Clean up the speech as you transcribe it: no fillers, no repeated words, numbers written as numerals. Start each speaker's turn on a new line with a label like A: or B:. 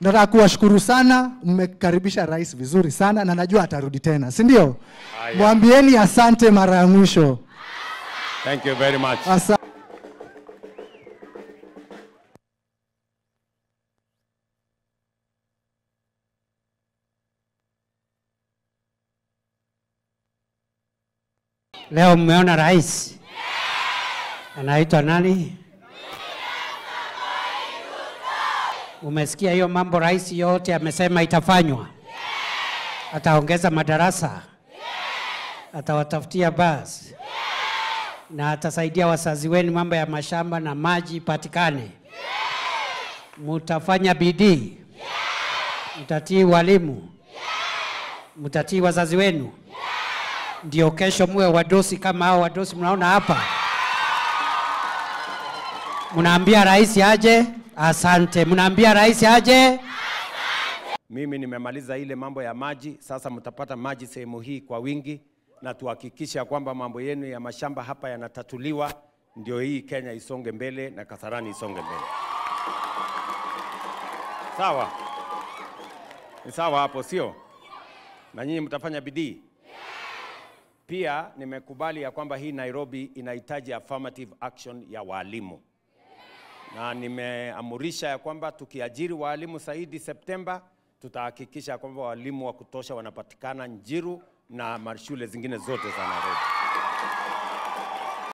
A: Nataka kuwashukuru sana, mmekaribisha rais vizuri sana na najua atarudi tena, si ndio? Mwambieni asante mara ya mwisho.
B: Thank you very much.
A: Asante.
C: Leo mmeona rais anaitwa nani? Umesikia hiyo mambo rais yote amesema itafanywa. Ataongeza madarasa, atawatafutia basi, na atasaidia wazazi wenu mambo ya mashamba na maji patikane. Mutafanya bidii, mtatii walimu, mtatii wazazi wenu, ndio kesho muwe wadosi kama hao wadosi mnaona hapa. Mnaambia rais aje, asante. Mnaambia rais aje.
B: Mimi nimemaliza ile mambo ya maji, sasa mtapata maji sehemu hii kwa wingi, na tuhakikisha kwamba mambo yenu ya mashamba hapa yanatatuliwa, ndio hii Kenya isonge mbele na Kasarani isonge mbele. Sawa? Ni sawa hapo, sio? Na nyinyi mtafanya bidii. Pia nimekubali ya kwamba hii Nairobi inahitaji affirmative action ya walimu. Na nimeamurisha ya kwamba tukiajiri walimu zaidi Septemba, tutahakikisha kwamba walimu wa kutosha wanapatikana Njiru na mashule zingine zote za Nairobi.